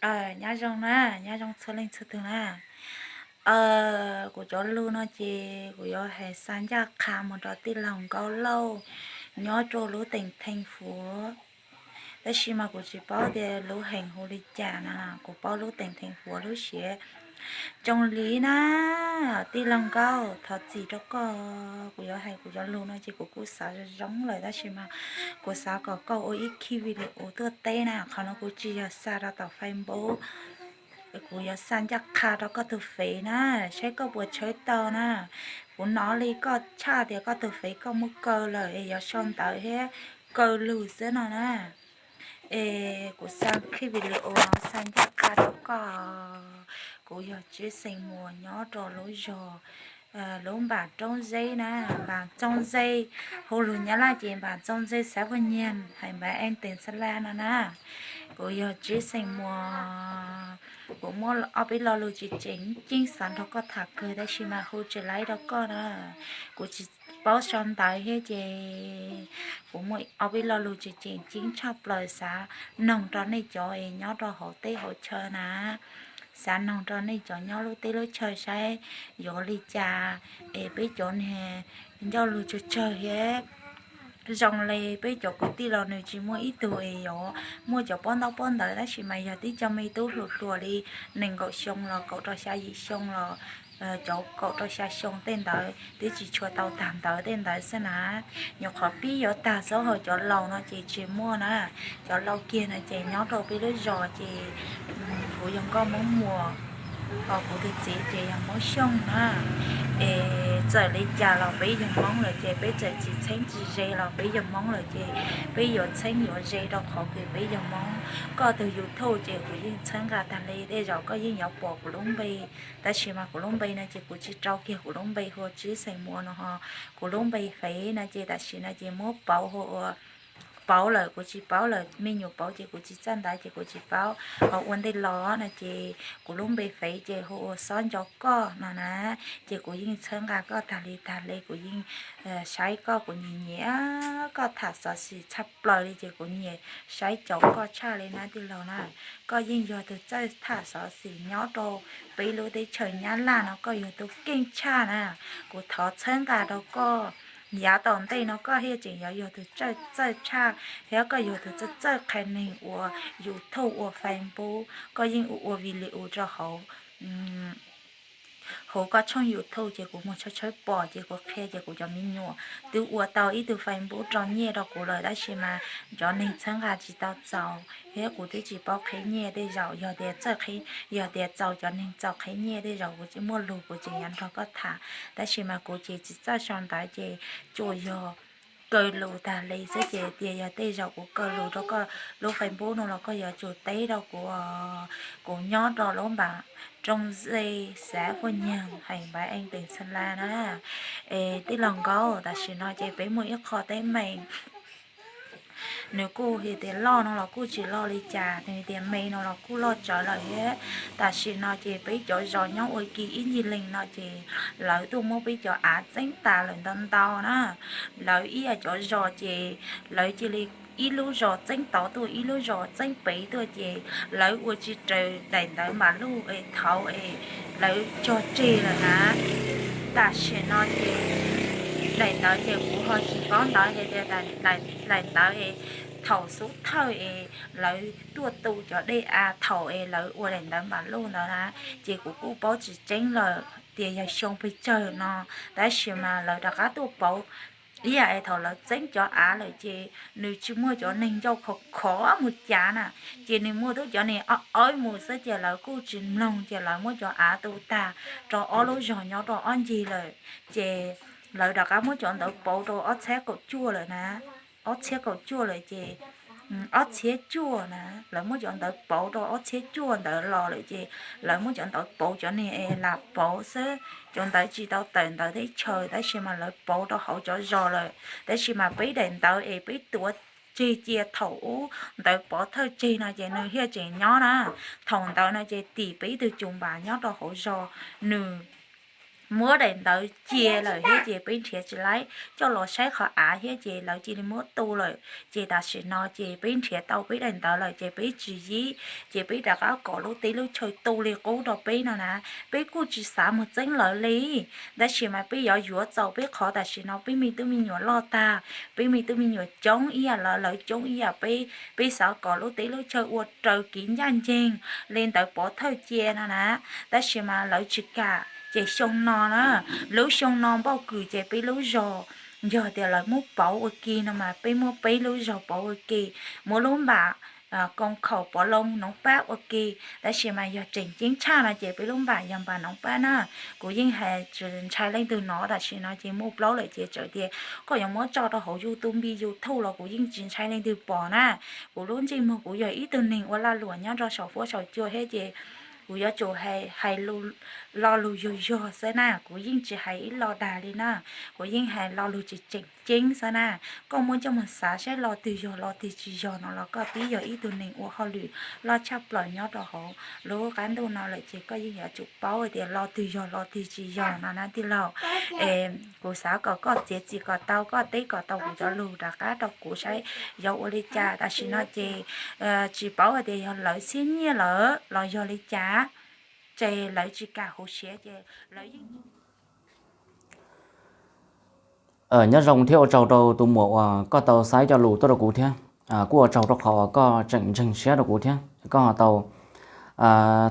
Nyob zoo na, nyob zoo txhua leej txhua tus na. Kuv cov lus no ces kuv yuav hais xa ncaj qha mus rau tij laug Nkauj Lauj nyob rau lub teem Theej Fuav. Tab sis mas kuv tsis paub tias lub heev hu li cas na, kuv paub lub teem Theej Fuav lub siav Tsoos Lis na. Tij laug Nkauj, thov txim rau koj, kuv yuav hais kuv cov lus no ces kuv kuj xav zoo zoo lawm tab sis mas kuv xav kom koj ua ib khib video tuaj teb na. Qhov no kuv tsis yog xa rau tom Facebook, kuv yuav xa ncaj qha rau koj tus fev na, saib koj puas tshawb tau na. Kuv hnov li koj tshaj tias koj tus fev koj muab kaw lawm es yuav sau ntawv thiab kaw lug xwb no na. Es kuv xa khib video no xa ncaj qha rau koj. Kuv yog Tswv Xeem Muas nyob rau lub zog, lub npam Roob Zeb na, npam Txooj Zeb, hu lus Nyab Laj ces npam Txooj Zeb xav paj nyiag hais npam Ees Teem Xab Laj no na. Kuv yog Tswv Xeem Muas, kuv muaj ob peb lo lus tseem tseem ceeb xav nrog koj tham kawg tab sis mas hu tsis laib rau koj na. Kuv tsis paub sau ntawv thiab ces kuv muaj ob peb lo lus tseem tseem ceeb tshaj plaws xav noog rau nej cov es nyob rau hauv teb hauv chaw na. Xav noog rau nej cov nyob lub teb lub chaw saib yuav li cas es peb cov niag ncauj lus tsawg tsawg thiab zoo li peb cov kwv tij los nws tsis muaj ib tug es yuav muaj cov pob ntaub pob ntawv tab sis mas yog tib co me tub hluas hluas li nees nkaum xyoo los kaum rau xya yim xyoo los cov kaum rau xya xyoo tej ntawd twb tsis tshua tau tag ntawv tej ntawd xwb na. Nyuam qhuav pib yuav tag xwb ho cov laus no ces tsis muaj na. Cov laus kiag no ces nyob rau peb lub zos ces kuv yog nkauj Hmoob Muas, ho kuv tus txiv ces yog Hmoob Xyooj na. Es txawm li cas los peb yog Hmoob lawm ces peb txawm tsis txheeb tsis ze los peb yog Hmoob lawm ces peb yuav txheeb yuav ze rau qhov kws peb yog Hmoob. Koj tus YouTube ces kuv yeej txhawb nqa tag li, tej zaum koj yeej yuav pom kuv lub npe, tab sis mas kuv lub npe no ces kuv tsis rau kiag kuv lub npe hu ua Tswv Xeem Muas no ho. Kuv lub npe fev no ces tam sim no ces muab pauv hu ua, pauv lawm kuv tsis paub lawm, me nyuam pauv ces kuv tsis txawj ntawv ces kuv tsis paub. Ho ua ntej los no ces kuv lub npe fev ces hu ua Xob Nco Koj no na. Ces kuv yeej txhawb nqa koj tag li tag li, kuv yeej saib koj, kuv nyiam nyiam koj tham xov xwm tshaj plaws li ces kuv nyiam saib caum koj tshaj li na tij laug na. Koj yeej yog tus txawj tham xov xwm nyob rau peb lub teb chaws Nyab Laj no, koj yog tus keej tshaj na. Kuv thov txhawb nqa rau koj, yav tom ntej no koj thiaj tseem yuav yog tus txawj txawj tshaj thiab koj yog tus txawj txawj qhia neeg ua YouTube ua Facebook, koj yeej ua ua video rau hauv hauv koj tshooj YouTube ces kuv mus tshawb tshawb pom ces kuv qhia ces kuv cov me nyuam twb ua tau ib tug Facebook rau nyiaj rau kuv lawm tab sis mas cov neeg txhawb nqa tsis tau txaus thiab kuv twb tsis paub qhia nyiaj, tej zaum yog tias txawj qhia, yog tias txaus cov neeg txaus qhia nyiaj tej zaum kuv tsis muaj lus kuv tseem yuav nrog koj tham. Tab sis mas kuv ces tsis txawj sau ntawv ces tsuas yog kaw lus tag li xwb ces tias yog tej zaum kuv kaw lus rau koj lub Facebook no los koj yuav tsum teb rau kuv. Kuv nyob rau lub npam Roob Ze, xav Phuaj Nyaag, heem Npaiv Ees, teem Xeem Las na. Es tij laug Nkauj, tam sim no ces peb muaj ib qho teeb meem, nws kuj hais tias loj no los kuj tsis loj li cas, nws tias me no los kuj loj tsawv lawm thiab. Tam sim no ces peb cov zos nyob ua ke ib ncig leej no ces lawv tuaj muab peb cov av txeeb tas lawm ntau ntau na. Lawv ib yam cov zos ces lawv cia li ib lub zos txeeb tod tuaj ib lub zos txeeb pem tuaj ces lawv ua tsis raws daim ntawv mam luj es thaud es lawv cog tseg lawm na. Tam sim no ces daim ntawv ces kuv ho tsis paub ntawv hais tias daim ntawv es thaum xub thawj es lawv tuaj tu cov dej av thaum es lawv ua daim ntawv mam luj ntawd na, ces kuv kuj paub tsis tseeb lawm tias yog xyoo pes tsawg no, tab sis mas lawv rov qab tuaj pauv ib yam es thaum lawv txeeb cov av lawm ces nws tsis muaj cov neeg ncauj khov khov mus cav na, ces nws muaj tub cov neeg awb awb mus xwb ces lawv kuj tsis mloog ces lawv muab cov av tu tag rau ob lub zos nyob rau ob ncig lawm, ces lawv rov qab muab cov ntawd pauv rau ob txhiab kaum cuaj lawm na. Ob txhiab kaum cuaj lawm ces, ob txhiab cuaj na, lawv muab cov ntawd pauv rau ob txhiab cuaj ntawd los lawm ces lawv muab cov ntawd pauv cov neeg es lam pauv xwb, cov ntawd tsis tau tawm ntawv teb chaws tab sis mas lawv pauv rau hauv cov zos lawm. Tab sis mas peb daim ntawv es peb tuav tseg cia thaum ub ntawv pov thawj tseg no ces nws thiaj tseem nyob na. Thaum ntawd no ces tim peb ib tug cus npas nyob rau hauv zos, nws muab daim ntawv cia lawm thiab ces peb nrhiav tsis laib, coj los saib qhov av thiab ces lawv cia li muab tu lawm. Ces tam sim no ces peb nrhiav tau peb daim ntawv lawm ces peb tsis yib, ces peb rov qab kom lub teb lub chaw tu li qub rau peb no na. Peb kuj tsis xav mus txeeb lawv li, tab sis mas peb yuav yuav txaus peb qhov tam sim no peb me tub me nyuam loj tag, peb me tub me nyuam coob ib yam lawv, lawv coob ib yam peb, peb xav kom lub teb lub chaw ua raws kev ncaj ncees li ntawd pov thawj cia no na. Tab sis mas lawv tsis kam, ces xyoo no na, lub xyoo no npauj kws ces peb lub zos, yog tias lawv muab pauv ua ke no mas peb muab peb lub zos pauv ua ke, muab lub npam Koom Khaum, Pov Loo, Noov Pab ua ke. Tab sis mas yog tseem ceeb tshaj no ces peb lub npam yog npam Noov Pab na. Kuv yeej hais tsis ntshai leej twg no, tam sim no ces muaj plaub lawm ces txawm tias koj yuav muab tso rau hauv YouTube npis YouTube los kuv yeej tsis ntshai leej twg pom na. Kuv lub ntsej muag kuv yog ib tug neeg ua lag luam nyob rau saum fuab saum cua thiab ces kuv yuav tsum hais, hais lo lus yog yog xwb na, kuv yeej tsis hais ib lo dag li na. Kuv yeej hais lo lus tseem tseem ceeb xwb na. Koj muab coj mus xav saib lo twg yog lo twg tsis yog no los koj twb yog ib tug neeg ua hauj lwm loj tshaj plaws nyob rau hauv lub qab ntuj no lawm ces koj yeej yuav tsum paub tias lo twg yog lo twg tsis yog no na tij laug. Es kuv xav kom koj txiav txim kom tau, koj teb kom tau kuv cov lus rov qab rau kuv saib yuav ua li cas. Tam sim no ces tsis paub hais tias yog lawv txhiab nyiaj lawm los yog li cas, ces lawv tsis kam hauv siab ces lawv yeej Nyob zoo thiab ua tsaug rau tus muam uas koj tau xa cov lus tuaj rau kuv thiab. Kuj ua tsaug rau qhov uas koj tseem ntseeg siab rau kuv thiab koj ho tau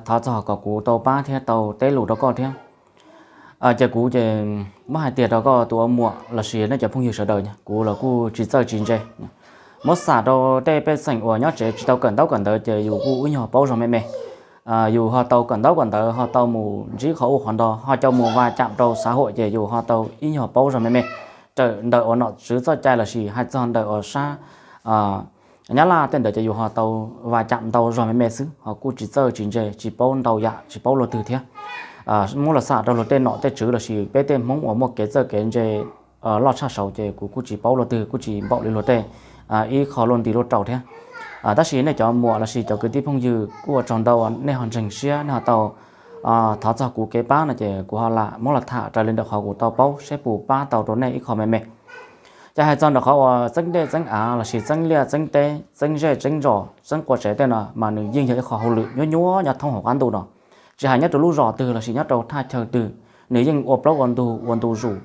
thov txog kom kuv tau pab thiab tau teb lus rau koj thiab. Ces kuv ces muab hais tiag rau koj tus ua muam lossis nej cov phooj ywg sawv daws, kuv los kuj tsis txawj tsis ntse. Muab xam rau tej pej xeem uas nyob tsev tsis tau kawm ntaub kawm ntawv ces yus kuj ib nyuag paub zog me me. Yus ho tau kawm ntaub kawm ntawv, ho tau mus ntsib qhov ub qhov no, ho tau mus va cam rau xav huam ces yus ho tau ib nyuag paub zog me me. Raws ntawm uas nom tswv txoj cai lossis hais txog ntawm uas sab Nyab Laj tej ntawd ces yus ho tau va cam ntau zog me me xwb, ho kuj tsis txawj tsis ntse, tsis paub ntau yam, tsis paub luag twg thiab. Muab los xam rau luag tej nom tej tswv lossis peb tej Hmoob uas muaj kev txawj kev ntse loj tshaj saud ces kuv kuj tsis paub luag twg, kuj tsis npaum li luag tej ib qho luaj nti luaj rau thiab. Tab sis nej cov muam lossis cov kwv tij phooj ywg kuj ua tsaug ntau, nej ho ntseeg siab, nej ho tau thov txog kuv kev pab no ces kuv ho lam muab los tham raws li ntawm qhov kuv tau paub seb puas pab tau rau nej ib qho me me. Ces hais txog ntawm qhov uas txeeb dej txeeb av lossis txeeb liaj txeeb teb, txeeb zej txeeb zos, txeeb qua tsev tej no mas nws yeej yog ib qho hauj lwm nyuaj nyuaj nyob thoob hauv qab ntuj no. Tsis hais nyob rau lub zos twg lossis nyob rau thaj chaw twg, nws yeej ua plaub ua ntug ua ntu zus.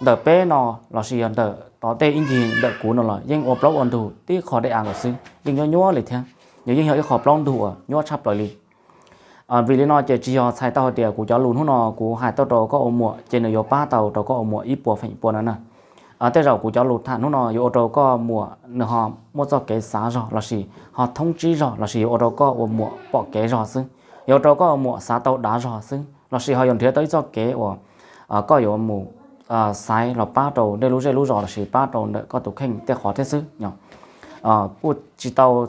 Ntawm peb no lossis yog ntawm tom tej ib ncig ntawm kuv no los yeej ua plaub ua ntug tib qho dej av lawm xwb, yeej nyuaj nyuaj li thiab. Nws yeej yog ib qho plaub ntug uas nyuaj tshaj plaws li. Vim li no ces tsis yog txhais tau hais tias kuv cov lus hnub no kuv hais tuaj rau koj ua muam ces nws yuav pab tau rau koj ua muam ib puas feem pua no na. Tej zaum kuv cov lus tham hnub no yuav ua rau koj muam nws ho muaj txoj kev xav zog lossis ho thoob tsib zog lossis yuav ua rau koj ua muam pom kev zog xwb, yuav ua rau koj ua muam xav tau dav zog xwb, lossis ho yuav nrhiav tau ib txoj kev uas koj yuav mus xaiv los pab rau nej lub zej lub zos lossis pab rau ntawm koj tus kheej tej qhov thiab xwb. Kuj tsis tau,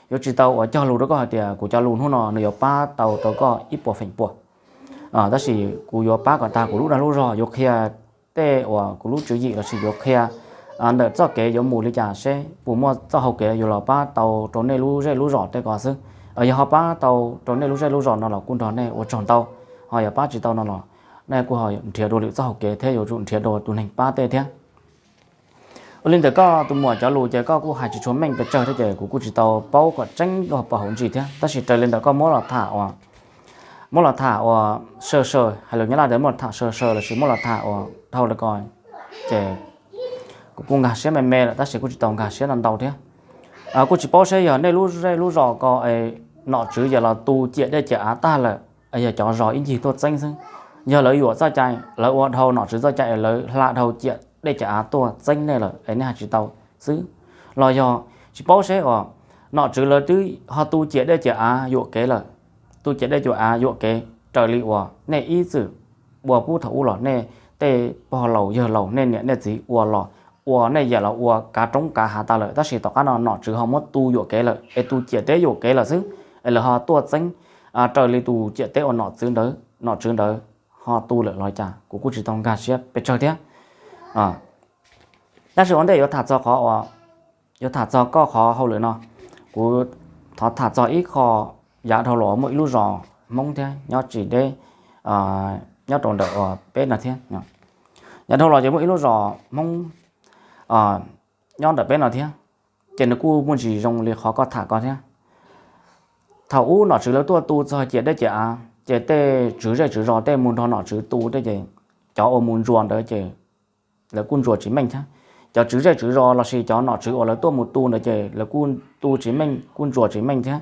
yuav tsis tau uas cog lus rau koj hais tias kuv cov lus hnub no nws yuav pab tau rau koj ib puas feem pua. Tab sis kuv yuav pab kom tag kuv lub dag lub zog, yuav qhia tej uas kuv lub tswv yim lossis yuav qhia ntawm txoj kev yuav mus li cas seb puas muaj txoj hau kev yuav los pab tau rau nej lub zej lub zos tej ko xwb. Yog ho pab tau rau nej lub zej lub zos no los kuj nrog nej ua tsaug ntau, ho yog pab tsis tau no los nej kuj ho nrhiav dua lwm txoj hau kev thiab yuav tsum nrhiav dua tus neeg pab tej thiab. Ua li ntawm koj tus muam cov lus ces koj kuj hais tsis tshua meej pes tsawg thiab ces kuv kuj tsis tau paub kom tseeb dua pov hauv ntsis thiab, tab sis raws li ntawm koj muab los tham uas, muab los tham uas saw saw, hais lus Nyab Laj tias muab los tham saw saw lossis muab los tham uas dhau li ko ces kuv kuj nkag siab me me lawm tab sis kuj tsis tau nkag siab ntau ntau thiab. Kuj tsis paub seb yog nej lub zej lub zos ko es nom tswv yam los tu ciam dej ciam av tag lawm, yog cov zos ib ncig tuaj txeeb xwb. Yog lawv yuam txoj cai, lawv ua dhau nom tswv txoj cai es lawv hla dhau ciam dej ciam av tuaj txeeb nej lawm es nej hais tsis tau xwb, los yog tsis paub seb uas nom tswv lawv twb ho tu ciam dej ciam av yuam kev lawm, tu ciam dej ciam av yuam kev raws li uas nej ib txwm ua pub thaum ub los nej tej pog laus yawg laus nej niam nej txiv ua los, ua nej yam los ua kav roob kav hav tas lawm tab sis tom qab no nom tswv ho muab tu yuam kev lawm es tu ciam teb yuam kev lawm xwb, es lawv ho tuaj txeeb raws li tus ciam teb uas nom tswv ntawd, nom tswv ntawd ho tu lawm los cas kuv kuj tsis tau nkag siab pes tsawg thiab. Tab sis ua ntej yuav tham txog qhov uas, yuav tham txog koj qhov hauj lwm no, kuv thov tham txog ib qho yav dhau los muaj ib lub zos Hmoob thiab nyob tsis deb nyob rau ntawm peb no thiab. Yav dhau los ces muaj ib lub zos Hmoob nyob ntawm peb no thiab, ces nws kuj muaj ntsis zoo li qhov koj tham ko thiab. Thaum ub nom tswv lawv tuaj tu txog ciam dej ciam av ces tej tswv zej tswv zos tej mus nrog nom tswv tu tej ces cov uas mus ntsuas ntawd ces lawv kuj ntsuas tsis meej thiab. Cov tswv zej tswv zos lossis cov nom tswv uas lawv tuaj mus tu ntawd ces lawv kuj tu tsis meej, kuj ntsuas tsis meej thiab.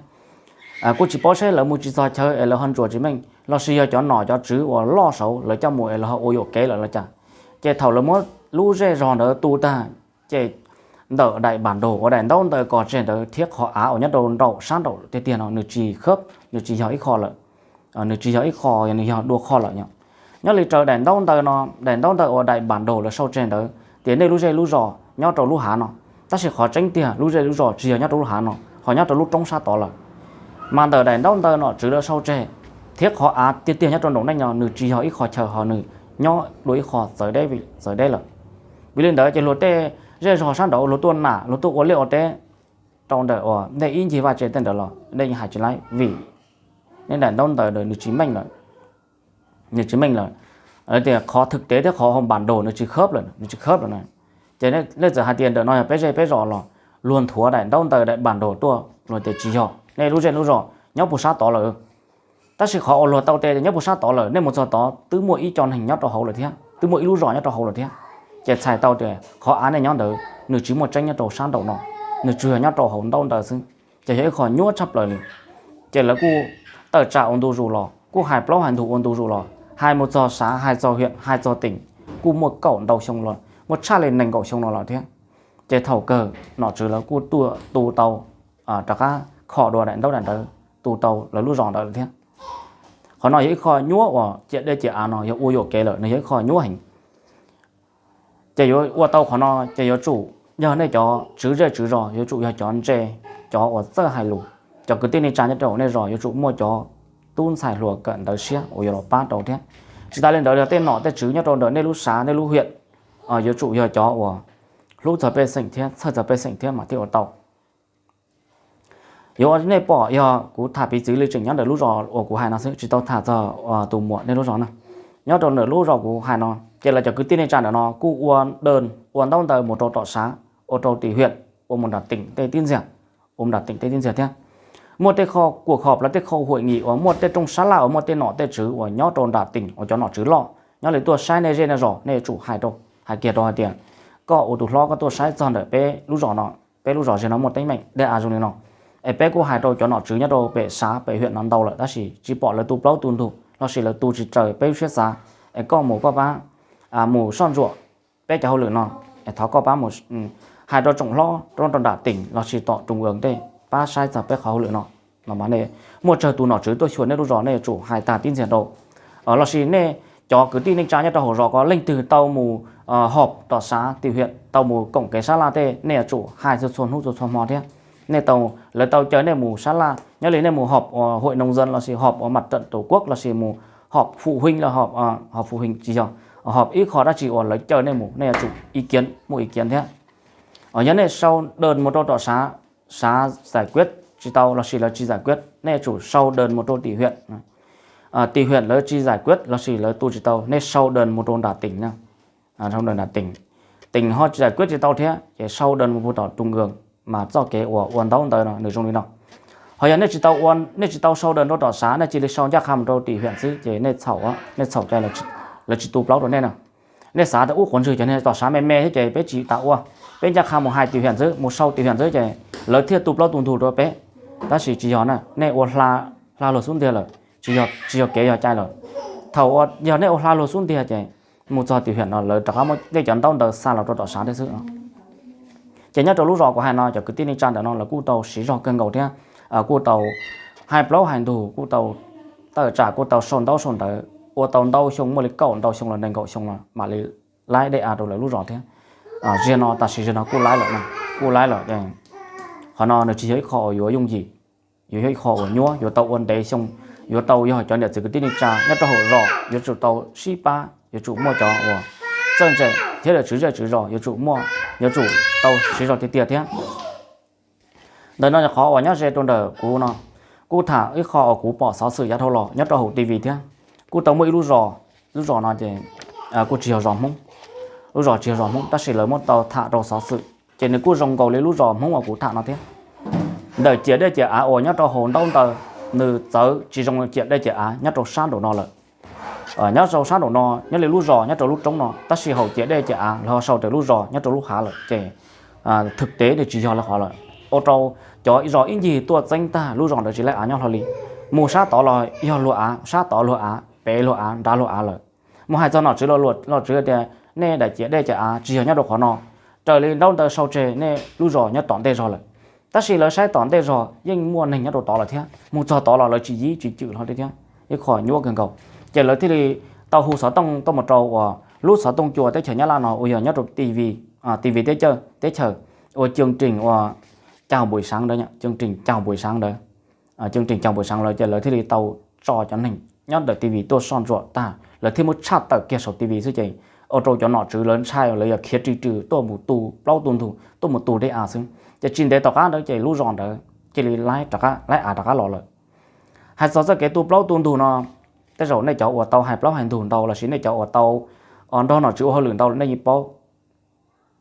Kuj tsis paub seb lawv mus tsis txog chaw es lawv ho ntsuas tsis meej lossis yog cov nom cov tswv uas loj saud lawv coj mus es lawv ho ua yuam kev lawm los cas. Ces thaum lawv muab lub zej zos ntawd tu tag, ces ntawm daim npam nraug uas daim ntaub ntawv kos tseg ntawd thiab qhov av uas nyob rau nraum sab nraum tiag tiag no nws tsis khawb, nws tsis yog ib qho lawm. Nws tsis yog ib qho, nws yog dua qho lawm yom. Nyob li raws daim ntaub ntawv no, daim ntaub ntawv uas daim npam nraug lawv sau tseg ntawd tias nej lub zej lub zos nyob rau lub hav no, tab sis qhov tseeb tiag lub zej lub zos tsis yog nyob rau lub hav no, ho nyob rau lub roob sab tod lawm. Mas ntawm daim ntaub ntawv nom tswv lawv sau tseg thiab qhov av tiag tiag nyob rau nraum neej no nws tsis yog ib qho chaw, ho nws nyob dua ib qho txawv deb, txawv deb lawm. Vim li ntawd ces luag tej zej zog sab nraud luag tuaj nam luag tuaj ua liaj ua teb rau ntawm uas nej ib ncig vaj tse tej ntawd los nej yeej hais tsis laib vim nej daim ntaub ntawv ntawd nws tsis meej lawm. Nws tsis meej lawm, tias qhov thwm tev thiab qhov npam nraug nws tsis khawb lawm, nws tsis khawb lawm na. Ces nej txawm hais tias ntawm no yog peb zej peb zos los luag nthuav daim ntaub ntawv daim npam nraug tuaj, luag tias tsis yog, nej lub zej lub zos nyob puag sab tod lawm. Tab sis qhov uas luag tau tes nyob puag sab tod lawm, nej mus txog tod twb muaj ib co neeg nyob rau hauv lawm thiab, twb muaj ib lub zos nyob rau hauv lawm thiab. Ces txhais tau tias qhov av nej nyob ntawd nws tsis muaj tseeb nyob rau sab nraum no, nws tsuas yog nyob rau hauv ntaub ntawv xwb. Ces yog ib qho nyuaj tshaj plaws li. Ces lawv kuj tawm tsam ua ntu zus los, kuj hais plaub hais ntug ua ntu zus los, hais mus txog sav, hais txog hiam, hais txog teem, kuj muaj kaum ntau xyoo los, muaj tshaj li nees nkaum xyoo no los thiab. Ces thaum kawg nom tswv lawv kuj tuaj tu tau, rov qab kho dua daim ntaub daim ntawv tu tau lawv lub zos ntawd lawm thiab. Qhov no yog ib qho nyuaj uas ciam dej ciam av no yog ua yuam kev lawm, nws yog ib qho nyuaj heev. Ces yuav ua tau qhov no ces yuav tsum yog nej cov tswv zej tswv zos yuav tsum yog cov ntse, cov uas txawj hais lus. Cov kwv tij neej tsa nyob rau hauv nej zos yuav tsum muaj cov tub ntxhais hluas kawm ntawv siab uas yuav los pab rau thiab. Tsis tas li ntawd yog tej nom tej tswv nyob rau ntawm nej lub xav nej lub hiam yuav tsum yog cov uas hlub txog pej xeem thiab txhawj txog pej xeem thiab mas thiaj ua tau. Yuav ua nej pom yog kuv tham piv txwv li tseem nyob ntawm lub zos uas kuv hais no xwb, tsis tau tham txog tus muam nej lub zos na. Nyob rau ntawm lub zos kuv hais no ces lawv cov kwv tij neej tsa ntawm no kuj ua daws ua ntaub ntawv mus rau tom sav, ua rau tim hiam, ua mus nram teem tej tib ntxiag, ua mus nram teem tej tib ntxiag thiab. Muaj tej qho kuam khom los tej qho huam nyim uas muaj tej rooj sab laj uas muaj tej nom tej tswv uas nyob rau nram teem uas cov nom tswv loj nyob li tuaj saib nej zej nej zos nej yuav tsum hais rau, hais kiag rau hais tias koj ua tus hlob koj tuaj saib txog ntawm peb lub zos no, peb lub zos zej no muaj teeb meem dej av zoo li no. Es peb kuj hais rau cov nom tswv nyob rau pem sav pem hiam no ntau lawm tab sis tsis pom lawv tu plaub tu ntug lossis lawv tu tsis raws peb lub siab xav. Es koj mus koj pab mus soj ntsuam peb cov hauj lwm no, es thov koj pab mus hais rau tsoom hlob rau nram teem lossis tom trung ương tej pab saib txog peb qhov hauj lwm no. No mas nej muaj tsawg tus nom tswv tuaj xyuas nej lub zos nej yuav tsum hais tag tib ntxiag rau. Lossis nej cov kwv tij neej tsa nyob rau hauv zos ko leej twg tau mus họp tom sav tim hiam, tau mus koom kev sab laj tej nej yuav tsum hais txhua txhua hnub txhua txhua hmo thiab. Nej tau, lawv tau caw nej mus sab laj nyob li nej mus họp hội nông dân lossis họp mặt trận tổ quốc lossis mus họp phụ huynh los họp, họp phụ huynh tsis yog, họp ib qho dab tsi uas lawv caw nej mus nej yuav tsum ý kiến, muaj ý kiến thiab. Yog nej sau đơn mus rau tom sav, sav giải quyết tsis tau lossis lawv tsis giải quyết nej yuav tsum sau đơn mus rau tim hiam. Tim hiam lawv tsis giải quyết lossis lawv tu tsis tau nej sau đơn mus rau nram teem, sau đơn nram teem, teem ho tsis giải quyết tsis tau thiab ces sau đơn mus rau tom trung ương. Mas txoj kev uas ua ntaub ntawv no nws zoo li no. Ho yog nej tsis tau ua, nej tsis tau sau đơn rau tom sav nej cia li sau ncaj qha mus rau tim hiam xwb ces nej txhaum, nej txhaum cai, lawv tsis tu plaub rau nej na. Nej xav tias ub quav ntswg cov niag tom sav me me thiab ces peb tsis tas ua, peb ncaj qha mus hais tim hiam xwb, mus sau tim hiam xwb ces lawv thiaj tu plaub tu ntug rau peb. Tab sis tsis yog na, nej ua hla luag xub ntiag lawm, tsis yog kev yog cai lawm. Thaum uas yog nej ua hla luag xub ntiag ces mus txog tim hiam no lawv rov qab muab nej cov ntaub ntawv xa los rau tom sav thiab xwb. Ces nyob rau lub zos kuv hais no cov kwv tij neej tsa ntawm no lawv kuj tau siv zog kawg nkaus thiab kuj tau hais plaub hais ntug, kuj tau tawm tsam, kuj tau sau ntaub sau ntawv, ua tau ntau xyoo, muaj li kaum ntau xyoo los nees nkaum xyoo los mam li laib dej av rau lawv lub zos thiab. Ziag no tam sim ziag no kuj laib lawm, kuj laib lawm. Qhov no nws tsis yog ib qho uas yuav yooj yim, yuav yog ib qho uas nyuaj, yuav tau ua ntev xyoo, yuav tau yog cov niam txiv kwv tij neej tsa nyob rau hauv zos yuav tsum tau sib pab, yuav tsum muaj cov uas txawj ntse thiab lawv tswv zej tswv zos yuav tsum muaj, yuav tsum tau siv zog tiag tiag thiab. Ntawm no qhov uas nyob ze rau ntawm kuv no, kuj tham ib qho uas kuv pom xov xwm yav dhau los nyob rau hauv T V thiab. Kuj tau muaj ib lub zos Lub zos no ces kuj tsis yog zos Hmoob, lub zos tsis yog zos Hmoob tab sis lawv muab tau tham rau xov xwm ces nws kuj zoo nkaus li lub zos Hmoob uas kuv tham no thiab. Ntawm ciam dej ciam av uas nyob rau hauv ntaub ntawv, nws txawv tsis zoo ciam dej ciam av nyob rau sab nraum no lawm. Nyob rau sab nraum no nyob li lub zos nyob rau lub roob no, tab sis hauv ciam dej ciam av lawv ho sau tias lub zos nyob rau lub hav lawm ces thwm tev nws tsis yog li qhov lawm. Ua rau cov zos ib ncig tuaj txeeb tag lub zos ntawd tsis laib av nyob hlo li. Mus sab tod los yog luag av, sab tod luag av, pem luag av, nrad luag av lawm. Mus hais txog nom tswv los nom tswv tias nej daim ciam dej ciam av tsis yog nyob rau qhov no, raws li ntaub ntawv sau tseg nej lub zos nyob tom ntej zog lawm. Tab sis lawv saib tom ntej zog yeej muaj neeg nyob rau tod lawm thiab, mus txog tod los lawv tsis yib tsis cwm hlo li thiab, ib qho nyuaj kawg nkaus. Ces lawv thiaj li tau hu xov tooj tuaj mus rau uas lub xov tooj cua teb chaws Nyab Laj no uas yog nyob rau TV, TV teb chaws, teb chaws uas chương trình uas chào buổi sáng ntawd, chương trình chào buổi sáng ntawd, chương trình chào buổi sáng lawm ces lawv thiaj li tau tso cov neeg nyob ntawm TV tuaj soj ntsuam tag lawv thiaj muab tshaj tawm kiag saum TV xwb ces ua rau cov nom tswv lawv ntshai lawv yog khiav ri rws tuaj mus tu plaub tu ntug tuaj mus tu dej av xwb. Ces tsis ntev tom qab ntawd ces lub zos ntawd cia li laib av rov qab los lawm. Hais txog txoj kev tu plaub tu ntug no, tej zaum nej cov uas tau hais plaub hais ntug ntau lossis nej cov uas tau nrog nom tswv ua hauj lwm ntau nej yeej paub.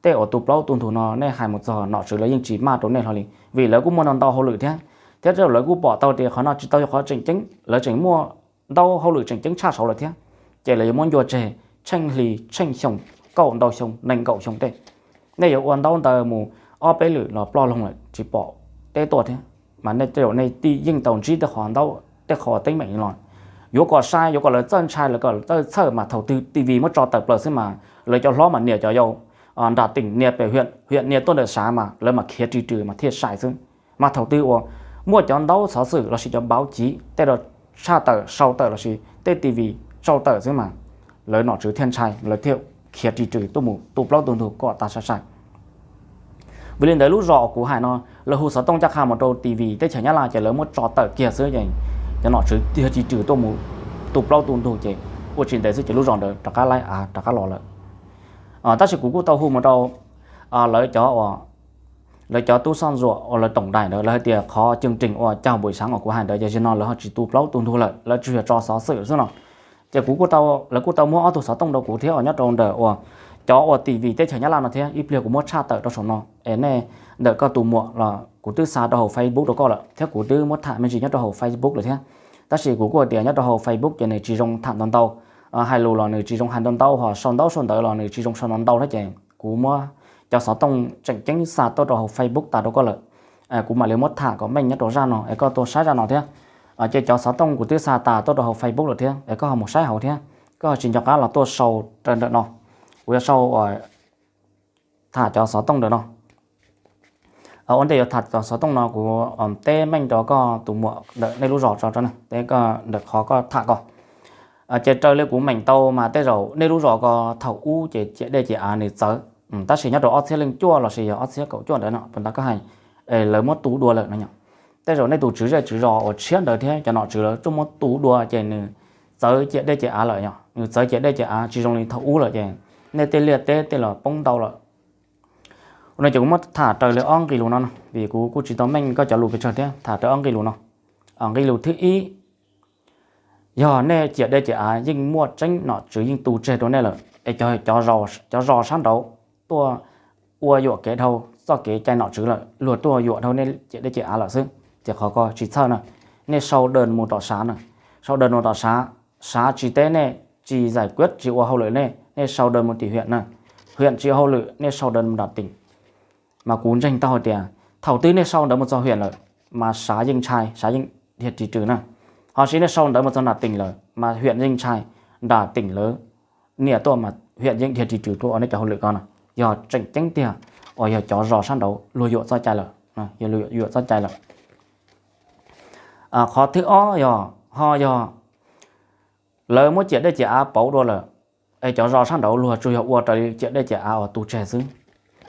Tej uas tu plaub tu ntug no nej hais mus txog nom tswv lawv yeej tsis maj rau nej hlo li, vim lawv kuj muaj ntau ntau hauj lwm thiab, thiab tej zaum lawv kuj pom tau tias qhov no tsis tau yog qhov tseem ceeb, lawv tseem muaj ntau hauj lwm tseem ceeb tshaj saud lawm thiab, ces lawv yuav muab ncua tseg tsheej hli tsheej xyoo, kaum ntau xyoo nees nkaum xyoo tej. Nej yuav ua ntaub ntawv mus ob peb lwm los ploj loo lawm tsis pom teb tuaj thiab, mas nej tej zaum nej yeej tau ntsib tej qhov ntaub tej qhov teeb meem los yuav kom sai, yuav kom lawv txawj ntshai, lawv kom txawj txhawj mas thaum twg TV muab tso tawm plaws xwb mas lawv cov hlob mas nias cov yau nram teem, nias pem huyện, huyện nias tuaj ntawm xã mas lawv mas khiav ri rws mas thiaj sai xwb. Mas thaum twg uas muaj cov ntaub xov xwm lossis cov báo chí tej tshaj tawm sau tawm lossis tej TV sau tawm xwb mas lawv nom tswv thiaj ntshai, lawv thiaj khiav ri rws tuaj mus tu plaub tu ntug kom tas sai sai. Vim li ntawd lub zos kuv hais no lawv hu xov tooj ncaj qha mus rau TV teb chaws Nyab Laj ces lawv muab tso tawm kiag xwb ces cov nom tswv thiaj ri rws tuaj mus tu plaub tu ntug ces ua tsis ntev xwb ces lub zos ntawd rov qab laib av rov qab los lawm. Tab sis kuv kuj tau hu mus rau lawv cov uas lawv cov tub soj ntsuam uas lawv tổng đài ntawd lawv hais tias qhov chương trình uas chào buổi sáng uas kuv hais ntawd ces zaum no lawv ho tsis tu plaub tu ntug lawm, lawv tsuas yog tso xov xwm xwb no. Ces kuv kuj tau, lawv kuj tau muab ob tug xov tooj rau kuv thiab uas nyob rau ntawm uas cov uas TV teb chaws Nyab Laj no thiab, ib pliag kuv muab tshaj tawm rau saum no es nej ntawm koj tus muam los kuv twb xa rau hauv Facebook rau koj lawm thiab kuv twb muab tham me ntsis nyob rau hauv Facebook lawm thiab. Tab sis kuv kuj hais tias nyob rau hauv Facebook ces nws tsis zoo tham ntau ntau, hais lus los nws tsis zoo hais ntau ntau, ho sau ntaub sau ntawv los nws tsis zoo sau ntau ntau thiab ces kuv muab cov xov tooj tseem ceeb xa tuaj rau hauv Facebook tas rau koj lawm. Kuv mam li muab tham kom meej nyob rau zaj no es koj tuaj saib zaj no thiab. Ces cov xov tooj kuv twb xa tas tuaj rau hauv Facebook lawm thiab es koj ho mus saib hauv thiab, koj ho tsis nco qab los tuaj sau raws ntawm no. Kuv yuav sau tham cov xov tooj ntawm no. Ua ntej yuav tham cov xov tooj no kuv teb meej rau koj tus muam ntawm nej lub zos tso, teb koj ntawm qhov koj tham ko. Ces raws li kuv meem tau mas tej zaum nej lub zos ko thaum ub ces ciam dej ciam av nws txawv, tab sis nyob rau ob txhiab leej cuaj lossis yog ob txhiab kaum cuaj ntawd no puas ntag koj hais, lawv muab tu dua lawm no yom. Tej zaum nej tus tswv zej tswv zos uas tshiab ntawd thiab cov nom tswv lawv tuaj muab tu dua ces nws txawv ciam dej ciam av lawm yom, nws txawv ciam dej ciam av tsis zoo li thaum ub lawm ces nej tej liaj teb tej los poob ntau lawm. Ua no ces kuv muab tham raws li ob nqi lus no no, vim kuv kuj tsis tau meej koj cov lus pes tsawg thiab, tham raws ob nqi lus no. Nqi lus thib ib, yog nej ciam dej ciam av yeej muaj tseeb, nom tswv yeej tu tseg rau nej lawm es cov, cov zos sab nraud tuaj ua yuam kev dhau txoj kev cai nom tswv lawm, luag tuaj yuam dhau nej ciam dej ciam av lawm xwb, ces qhov ko tsis txhawj na. Nej sau đơn mus tom sav na, sau đơn mus tom sav, sav tsis teb nej, tsis giải quyết, tsis ua hauj lwm nej, nej sau đơn mus tim huyện na, huyện tsis ua hauj lwm nej sau đơn mus nram tỉnh. Mas kuv ntseeg tau hais tias thaum twg nej sau ntawd mus txog huyện lawm mas sav yeej ntshai, sav yeej dhia ris rws na. Ho sis nej sau ntawd mus txog nram tỉnh lawm mas huyện yeej ntshai, nram tỉnh lawv nias tuaj mas huyện yeej dhia ris rws tuaj ua nej cov hauj lwm ko no. Yog tseem ceeb tiag uas yog cov zos sab nraud luag yuam txoj cai lawm, yuam txoj cai lawm. Qhov thib ob yog ho yog lawv muab ciam dej ciam av pauv dua lawm, es cov zos sab nraud luag tsuas yog ua raws li ciam dej ciam av uas tu tseg xwb.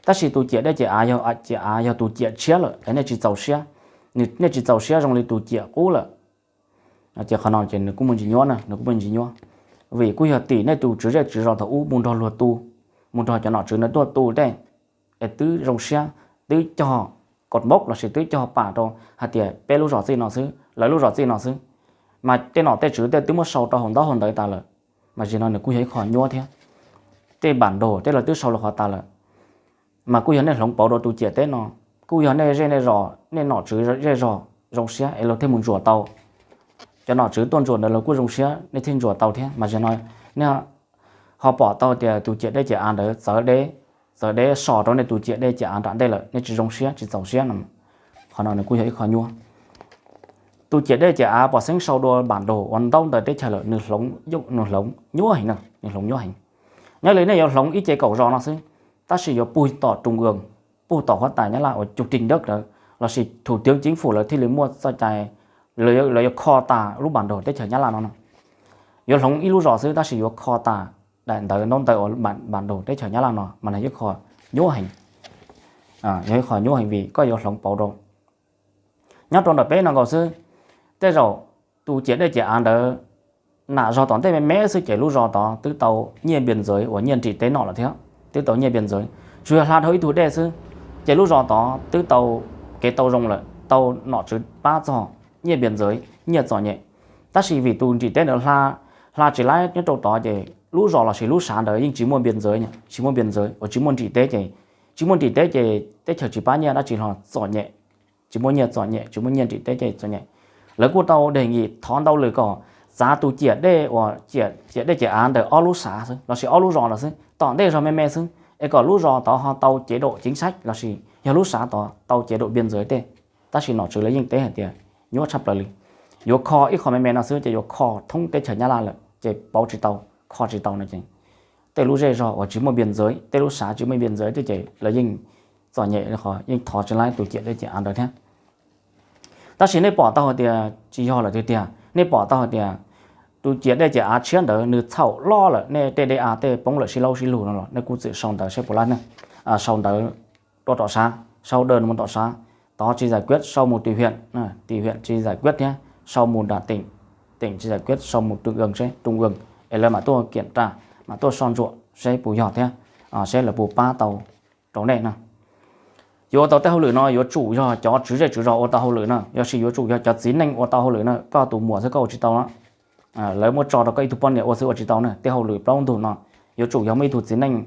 Tab sis tus ciam dej ciam av yog, ciam av yog tus ciam tshiab lawm es nej tsis txaus siab, nej tsis txaus siab zoo li tus ciam qub lawm. Ces qhov no ces nws kuj muaj ntsis nyuaj na, nws kuj muaj ntsis nyuaj, vim kuj yog tim nej tus tswv zej tswv zos thaum ub mus nrog luag tu, mus nrog cov nom tswv ntawd tuaj tu tej, es twb zoo siab, twb cog kos mob lossis twb cog pam rau hais tias peb lub zos txij no xwb, lawv lub zos txij no xwb, mas tej nom tej tswv tej twb muab sau rau hauv ntaub hauv ntawv tas lawm. mas zim no nws kuj yog ib qho nyuaj thiab. Tej bản đồ tej los twb sau los qhov tas lawm, mas kuj yog nej hloov pauv rau tus ciam teb no, kuj yog nej zej nej zos, nej nom tswv zej zos zoo siab es lawv thiaj mus ntsuas tau. Cov nom tswv tuaj ntsuas ntawd los kuj zoo siab, nej thiaj ntsuas tau thiab. Mas zim no nej ho pom tau tias tus ciam dej ciam av ntawd txawv deb, txawv deb so rau nej tus ciam dej ciam av nram ntej lawm, nej tsis zoo siab tsis txaus siab no. Qhov no nws kuj yog ib qho nyuaj. Tus ciam dej ciam av pom xeeb sau dua bản đồ uas ntaub ntawv teb chaws lawm, nws hloov, nws hloov nyuaj heev na, nws hloov nyuaj heev. Nyob li nej yuav hloov ib ce kaum zos no xwb, tab sis yuav pug tom trung ương, pug tom huab tais Nyab Laj uas chủ tịch nước lawm lossis thủ tướng chính phủ lawv thiaj li muaj txoj cai, lawv yuav kho tas lub bản đồ teb chaws Nyab Laj no no. Yuav hloov ib lub zos xwb tab sis yuav kho tas daim ntawv ntaub ntawv uas bản đồ teb chaws Nyab Laj no mas nws yog ib qho nyuaj heev. Yog ib qho nyuaj heev vim koj yuav hloov pauv rau nyob rau ntawm peb no nkaus xwb. Tej zaum tus ciam dej ciam av ntawd nam zog tom ntej me me xwb ces lub zos tod twb tau nyiaj npias ntxawv uas nyiaj nrim teb nom lawm thiab, twb tau nyiaj npias ntxawv. Tsuas yog hla dhau ib tug dej xwb ces lub zos tod twb tau kev tau zoo lawm, tau nom tswv pab txog nyiaj npias ntxawv, nyiaj txom nyem. Tab sis vim tus nrim teb ntawd hla, hla tsis laib nyob rau tod ces lub zos lossis lub sav ntawd yeej tsis muaj npias ntxawv, tsis muaj npias ntxawv uas tsis muaj nrim teb ces, tsis muaj nrim teb ces teb chaws tsis pab nyiaj dab tsi los txom nyem, tsis muaj nyiaj txom nyem, tsis muaj nyiaj nrim teb ces txom nyem. Lawv kuj tau đề nghị thov ntau lwm kom txav tus ciam dej uas ciam dej ciam av ntawm ob lub sav xwb lossis ob lub zos lawm xwb, tom ntej zog me me xwb es kom lub zos tod ho tau chế độ chính sách lossis yog lub sav tod tau chế độ npias ntxawv tej. Tab sis nom tswv lawv yeej teb hais tias nyuaj tshaj plaws li, yuav kho ib qho me me no xwb ces yuav kho thoob teb chaws Nyab Laj lawm ces pauv tsis tau, kho tsis tau no ces tej lub zej zog uas tsis muaj npias ntxawv, tej lub sav tsis muaj npias ntxawv tej ces lawv yeej txom nyem, yeej thov tsis laib tus ciam dej ciam av ntawd thiab. Tab sis nej pom tau hais tias tsis yog lawm tiag tiag, nej pom tau hais tias tus ciam dej ciam av tshiab ntawd nws txhaum loj lawm, nej tej dej av tej poob lawm sib laub sib lug no los nej kuj txwm sau ntawv saib puas laib ne, sau ntawv rau tom sav, sau đơn mus tom sav, tod tsis giải quyết sau mus tiểu huyện, tiểu huyện tsis giải quyết thiab, sau mus đà tỉnh, tỉnh tsis giải quyết sau mus trung ương seb trung ương es lawv mam tuaj kiểm tra, mam tuaj soj ntsuam seb puas yog thiab, seb lawv puas pab tau rau nej no. Yuav ua tau tej hauj lwm no yuav tsum yog cov tswv zej tswv zos ua tau hauj lwm na, yog sis yuav tsum yog cov txiv neej ua tau hauj lwm na, koj tus muam xwb koj ua tsis tau na. Lawv muab tso rau koj ib tug poj niam ua xwb ua tsis tau na, tej hauj lwm plaub ntug no yuav tsum yog muaj ib tug txiv neej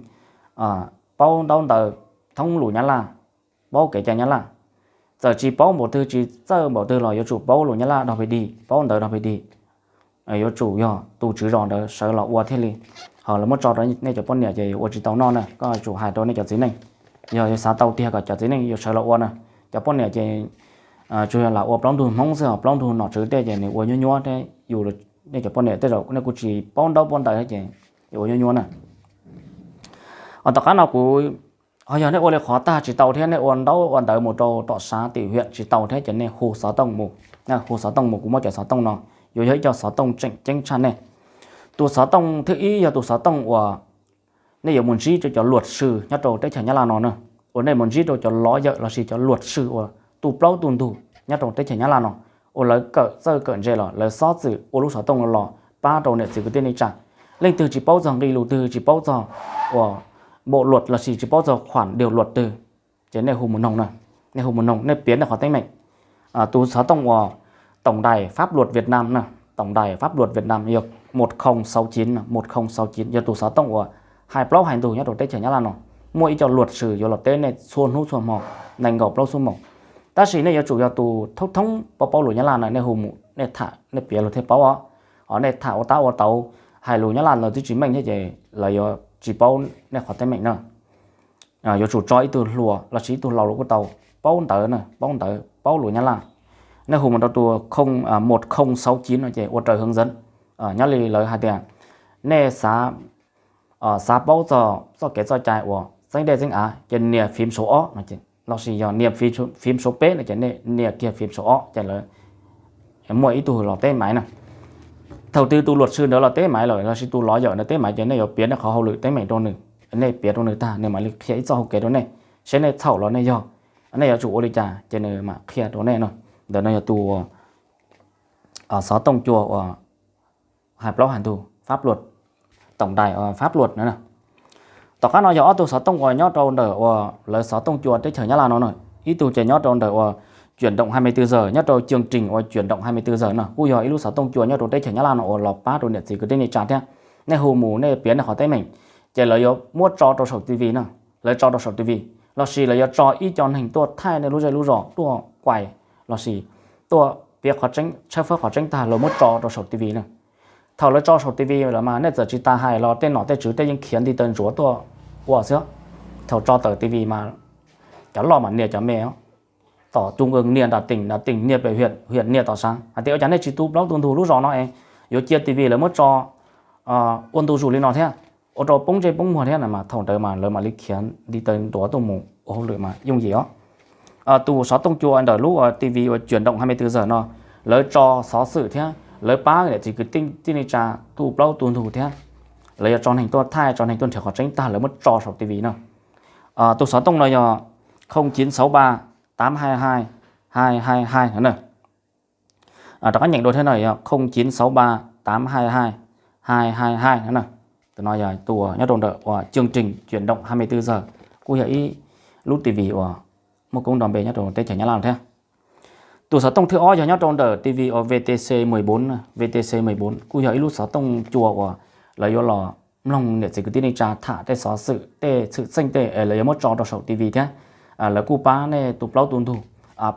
paub ntaub ntawv, thoob lus Nyab Laj, paub kev cai Nyab Laj. Txawm tsis paub npaum twg tsis txawj npaum twg los yuav tsum paub lus Nyab Laj dog pes dig, paub ntawv dog pes dig. Yuav tsum yog tus tswv zos ntawd sawv los ua thiaj li. Ho lawv muab tso rau nej cov poj niam ces yuav ua tsis tau noj na, koj yuav tsum hais rau nej cov txiv neej. Yog yuav xav tau tiag kom cov txiv neej yuav sawv los ua na. Cov poj niam ces tsuas yog lam ua plaub ntug Hmoob xwb, ho plaub ntug nom tswv tej ces nws ua nyuab nyuab thiab, yus nej cov poj niam tej zaum nej kuj tsis paub ntaub paub ntawv thiab ces yuav ua nyuab nyuab na. Ho tom qab no kuv, ho yog nej ua li qhov tag tsis tau thiab nej ua ntaub ua ntawv mus rau tom sav tiểu huyện tsis tau thiab ces nej hu xov tooj mus. Hu xov tooj mus, kuv muab cov xov tooj no, yuav yog ib co xov tooj tseem ceeb tshaj nej. Tus xov tooj thib ib yog tus xov tooj uas nej yuav mus ntsib rau cov luật sư nyob rau teb chaws Nyab Laj no na, uas nej mus ntsib rau cov lawyer lossis cov luật sư uas tu plaub tu ntug nyob rau teb chaws Nyab Laj no, uas lawv kawm txawj kawm ntse los lawv xob txwm ua lub xov tooj los pab rau niam txiv kwv tij neej tsa. Leej twg tsis paub txog nqe lus twg, tsis paub txog uas bộ luật lossis tsis paub txog khoản điều luật twg, ces nej hu mus noog na, nej hu mus noog, nej piav nej qhov teeb meem. Tus xov tooj uas tổng đài pháp luật Việt Nam na, tổng đài pháp luật Việt Nam yog một không sáu chín, một không sáu chín yog tus xov tooj uas hais plaub hais ntug nyob rau teb chaws Nyab Laj no. Muaj ib co luật sư yuav los teb nej txhua hnub txhua hmo, nees nkaum plaub xuab moos. Tab sis nej yuav tsum yog tus thoob thoob paub paub lus Nyab Laj na, nej hu mus nej tham nej piav lus thiaj paub os. Ho nej tham ua tab ua tauv hais lus Nyab Laj lawv twb tsis meej thiab ces lawv yuav tsis paub nej qhov teeb meem na. Yuav tsum tso ib tug hluas lossis ib tug laus los kuj tau, paub ntawv na, paub ntawv paub lus Nyab Laj. Nej hu mus rau tus không, một không sáu chín no ces ua raws hướng dẫn. Nyob li lawv hais tias nej xav, xav paub txog txoj kev txoj cai uas txeeb dej txeeb av ces nias phím số ob no, lossis yog nias phím số peb no ces nej nias kiag phím số ob ces lawv muaj ib tug los teb maiv na. Thaum twg tus luật sư ntawd los teb maiv lawm lossis tus lawyer ntawd teb maiv ces nej yuav piav nej qhov hauj lwm teeb meem rau nws. Nej piav rau nws tag nws mam li qhia ib txoj hau kev rau nej, seb nej txhaum los nej yog, nej yuav tsum ua li cas ces nws mam qhia rau nej no. Ntawm no yog tus xov tooj cua uas hais plaub hais ntug pháp luật, tổng đài pháp luật no. Tom qab no yog ob tug xov tooj uas nyob rau ntawm uas lawv xov tooj cua teb chaws Nyab Laj no na. Ib tug ces nyob rau ntawm uas chuyển động hai mươi tư giờ, nyob rau chương trình uas chuyển động hai mươi tư giờ no kuj yog ib lub xov tooj cua nyob rau teb chaws Nyab Laj no uas los pab rau niam txiv kwv tij neej tsa thiab. nej hu mus nej piav nej qhov teeb meem, ces lawv yuav muab tso rau saum T V na, lawv tso rau saum T V, lossis lawv yuav tso ib co neeg tuaj thaij nej lub zej lub zos tuaj kuais, lossis tuaj piav qhov tseeb, tshawb fawb qhov tseeb tag los muab tso rau saum T V na. Thaum lawv tso saum T V lawm mas nej txawm tsis tas hais los tej nom tej tswv tej yeej khiav nti taw ntsuav tuaj ua xwb. Thaum tso tawm T V mas cov loj mas nias cov me, tom trung ương nias nram tỉnh, nram tỉnh nias về huyện, huyện nias tom xã hais tias ua cas nej tsis tu plaub tu ntug lub zos no es yuav cia T V lawv muab tso ua ntu zus li no thiab, ua rau poob ntsej poob muag thiab na, mas thaum ntawd mas lawv mam li khiav nti taw ntsuav tuaj mus ua hauj lwm mas yooj yim os. Tus xov tooj cua ntawm lub T V uas chuyển động hai mươi tư giờ no, lawv tso xov xwm thiab lawv pab niam txiv kwv tij neej tsa tu plaub tu ntug thiab, lawv yuav tso neeg tuaj thaij, tso neeg tuaj nrhiav qhov tseeb tag lawv muab tso saum T V no. Tus xov tooj no yog không chín sáu ba tám hai hai hai hai hai no na. Rov qab nyeem dua thiab no yog không chín sáu ba tám hai hai hai hai hai no na. Tus no yog tus nyob rau ntawm uas chương trình chuyển động hai mươi tư giờ, kuj yog ib lub T V uas muaj koob nrov npe nyob rau teb chaws Nyab Laj thiab. Tus xov tooj thib ob yog nyob rau ntawm T V uas V T C mười bốn, V T C mười bốn kuj yog ib lub xov tooj cua uas lawv yuav los mloog niam txiv kwv tij neej tsa tham tej xov xwm tej xwm txheej tej es lawv yuav muab tso rau saum T V thiab. Lawv kuj pab nej tu plaub tu ntug,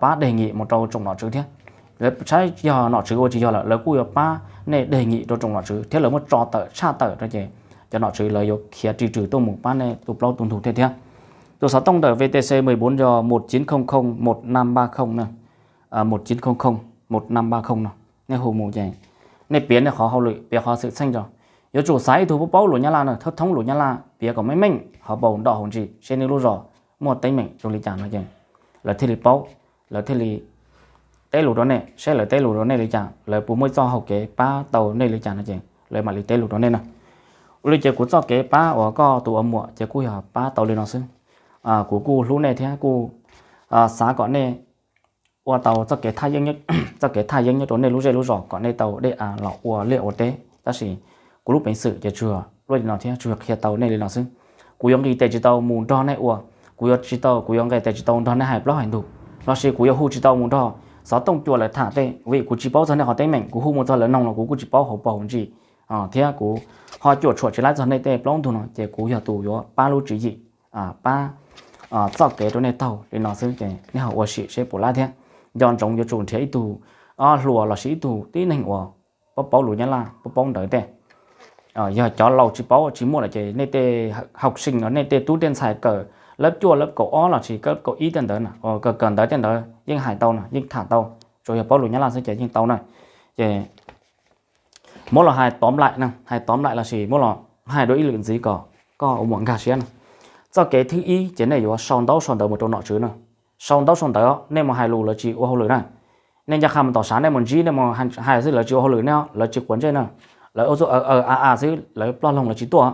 pab đề nghị mus rau tsoom nom tswv thiab. Lawv saib yog nom tswv ua tsis yog lawm lawv kuj yuav pab nej đề nghị rau tsoom nom tswv thiab lawv muab tso tawm tshaj tawm rau ces cov nom tswv lawv yuav khiav ris rws tuaj mus pab nej tu plaub tu ntug thiab thiab. Tus xov tooj ntawm V T C mười bốn yog một chín không không một năm ba không na, một chín không không một năm ba không no. Nej hu mus ces nej piav nej qhov hauj lwm piav qhov xwm txheej tso. Yuav tsum xaiv ib tug paub paub lus Nyab Laj na, thoob thoob lus Nyab Laj piav kom meej meej hauv paus nraum hauv ntsis seb nej lub zos muaj teeb meem zoo li cas no ces lawv thiaj li paub, lawv thiaj li teb lus rau nej, seb lawv teb lus rau nej li cas, lawv puas muaj ib txoj hau kev pab tau nej li cas no ces lawv mam li teb lus rau nej na. Ua li ces kuv txoj kev pab uas koj tus ua muam ces kuj yog pab tau li no xwb. Kuv kuj hlub nej thiab kuj xav kom nej ua tau txoj kev thaj yeeb, txoj kev thaj yeeb nyob rau nej lub zej lub zos kom nej tau dej av los ua liaj ua teb. Tab sis kuv lub peev xwm ces tsuas luaj li no thiab tsuas qhia tau nej li no xwb. Kuv yuav nqis tes tsis tau mus nrog nej ua, kuv yuav tsis tau, kuv yuav nqis tes tsis tau nrog nej hais plaub hais ntug, lossis kuv yuav hu tsis tau mus nrog xov tooj cua lawv tham tej, vim kuv tsis paub txog nej qhov teeb meem, kuv hu mus txog lawv noog los kuv kuj tsis paub hauv paus hauv ntsis thiab kuv ho cuam tshuam tsis laib txog nej tej plaub ntug no ces kuv yog tus yuav pab lub tswv yim, pab txoj kev rau nej taug li no xwb ces nej ho ua sim seb puas laib thiab. Nco ntsoov yuav tsum nrhiav ib tug hluas lossis ib tug tib neeg uas paub paub lus Nyab Laj, paub paub ntawv tej. Yog cov laus tsis paub tsis muaj lawm ces nej tej học sinh no, nej tej tub tej ntxhais kawm lab cuaj lab kaum ob lossis lab kaum ib tej ntawd, kawm kawm ntawv tej ntawd yeej hais tau no, yeej tham tau, tsuas yog paub lus Nyab Laj xwb ces yeej tau na. Ces muab los hais tóm lại na, hais tóm lại lossis muab los hais dua ib lwm ntxiv kom koj ua muam nkag siab na. Txoj kev thib ib ces nej yuav sau ntaub sau ntawv mus rau nom tswv na. Sau ntaub sau ntawv, nej mus hais lus lawv tsis ua hauj lwm na. Nej ncaj qha mus tom sav nej mus ntsib nej mus hais xwb lawv tsis ua hauj lwm nej, lawv tsis quav ntsej na. Lawv ua txuj a a xwb lawv ploj loo lawv tsis tuaj.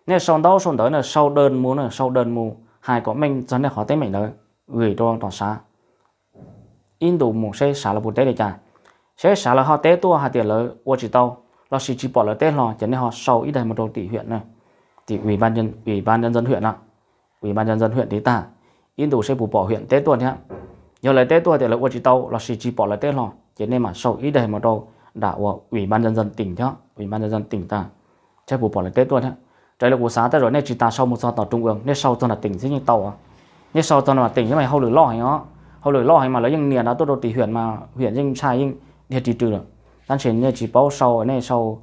Nej sau ntaub sau ntawv na, sau đơn mus na, sau đơn mus hais kom meej txog nej qhov teeb meem ntawd gửi rau tom sav ib ntus mus seb sav lawv puas teb li cas. Seb sav lawv ho teb tuaj hais tias lawv ua tsis tau lossis tsis pom lawv teb hlo ces nej ho sau ib daim mus rau tim huyện na, tim ủy ban nhân dân huyện na, ủy ban nhân dân huyện tiv tag ib ntus seb puas pom huyện teb tuaj thiab. Yog lawv teb tuaj tias lawv ua tsis tau lossis tsis pom lawv teb hlo ces nej mam sau ib daim mus rau nram uas ủy ban nhân dân tỉnh thiab, ủy ban nhân dân tỉnh tag seb puas pom lawv teb tuaj thiab. Raws li kuv xav tej zaum nej tsis tas sau mus txog tom trung ương, nej sau txog nram tỉnh xwb yeej tau. Nej sau txog nram tỉnh mas hauj lwm loj heev os, hauj lwm loj heev mas lawv yeej nias nrov tuaj rau tim huyện mas huyện yeej ntshai yeej dhia ris rws lawm. Tab sis nej tsis paub sau, nej sau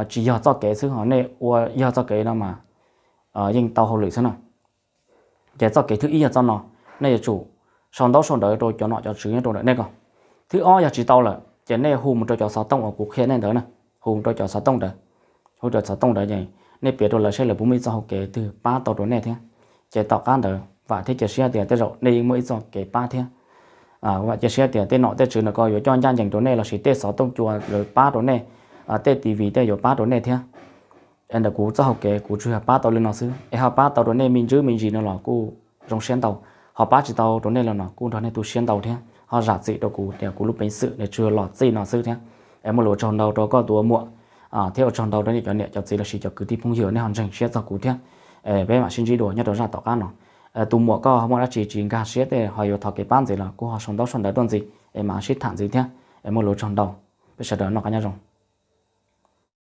tsis yog txoj kev xwb ho nej ua yog txoj kev no mas yeej tau hauj lwm xwb na. Ces txoj kev thib ib yog txoj no, nej yuav tsum sau ntaub sau ntawv rau cov nom cov tswv nyob rau ntawm nej ko. Thib ob yog tsis tau lawm ces nej hu mus rau cov xov tooj uas kuv qhia nej ntawd na, hu mus rau cov xov tooj ntawd, hu rau xov tooj ntawd ces nej piav rau lawv seb lawv puas muaj ib txoj hau kev twg pab tau rau nej thiab. Ces tom qab ntawd vam thiab cia siab tias tej zaum nej yeej muaj ib txoj kev pab thiab. Vam cia siab tias tej nom tej tswv no ko yuav coj ncaj ncees rau nej lossis tej xov tooj cua lawv pab rau nej, tej T V tej yuav pab rau nej thiab. Es ntawm kuv txoj hau kev kuv tsuas yog pab tau li no xwb, es ho pab tau rau nej me ntsis me ntsis no los kuj zoo siab ntau, ho pab tsis tau rau nej los no kuj nrog nej tu siab ntau thiab ho zam txim rau kuv tias kuv lub peev xwm nws tsuas yog los txij no xwb thiab. Es muaj lus ua tsaug ntau rau koj tus ua muam thiab ua tsaug ntau rau nej cov niam cov txiv lossis cov kwv tij phooj ywg nej ho ntseeg siab txog kuv thiab. Peb mam sib ntsib dua nyob rau zaj tom qab no. Tus muam koj muaj dab tsi tsis nkag siab tej ho yuav thov kev pab ntxiv los kuj ho sau ntaub sau ntawv tuaj ntxiv es mam sib tham ntxiv thiab. Es muaj lus ua tsaug ntau, peb sawv daws noj qab nyob zoo.